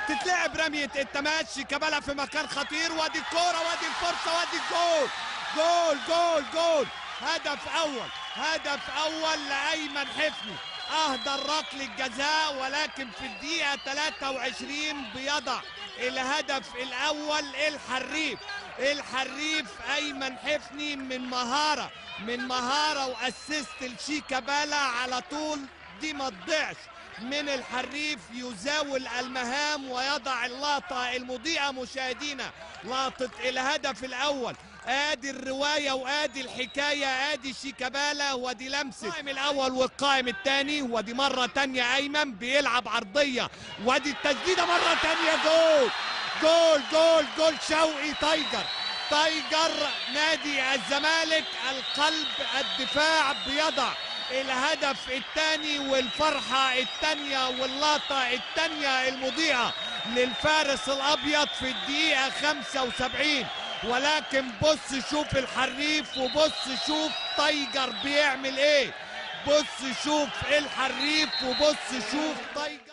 تتلعب رمية التماس، شيكابالا في مكان خطير، وادي الكورة وادي الفرصة وادي الجول، جول جول جول، هدف أول، هدف أول لأيمن حفني. أهدر ركلة الجزاء، ولكن في الدقيقة 23 بيضع الهدف الأول الحريف، الحريف أيمن حفني من مهارة، من مهارة و assist لشيكابالا على طول، دي ما تضيعش من الحريف، يزاول المهام ويضع اللقطة المضيئة. مشاهدينا لقطة الهدف الأول، ادي الرواية وادي الحكاية، ادي شيكابالا وادي لمسة القائم الأول والقائم الثاني، وادي مرة تانية أيمن بيلعب عرضية، وادي التسديدة مرة تانية، جول جول جول جول، شوقي تايجر، تايجر نادي الزمالك، القلب الدفاع بيضع الهدف الثاني والفرحة الثانية واللقطة الثانية المضيئة للفارس الأبيض في الدقيقة 75. ولكن بص شوف الحريف وبص شوف تايجر بيعمل ايه، بص شوف الحريف وبص شوف تايجر.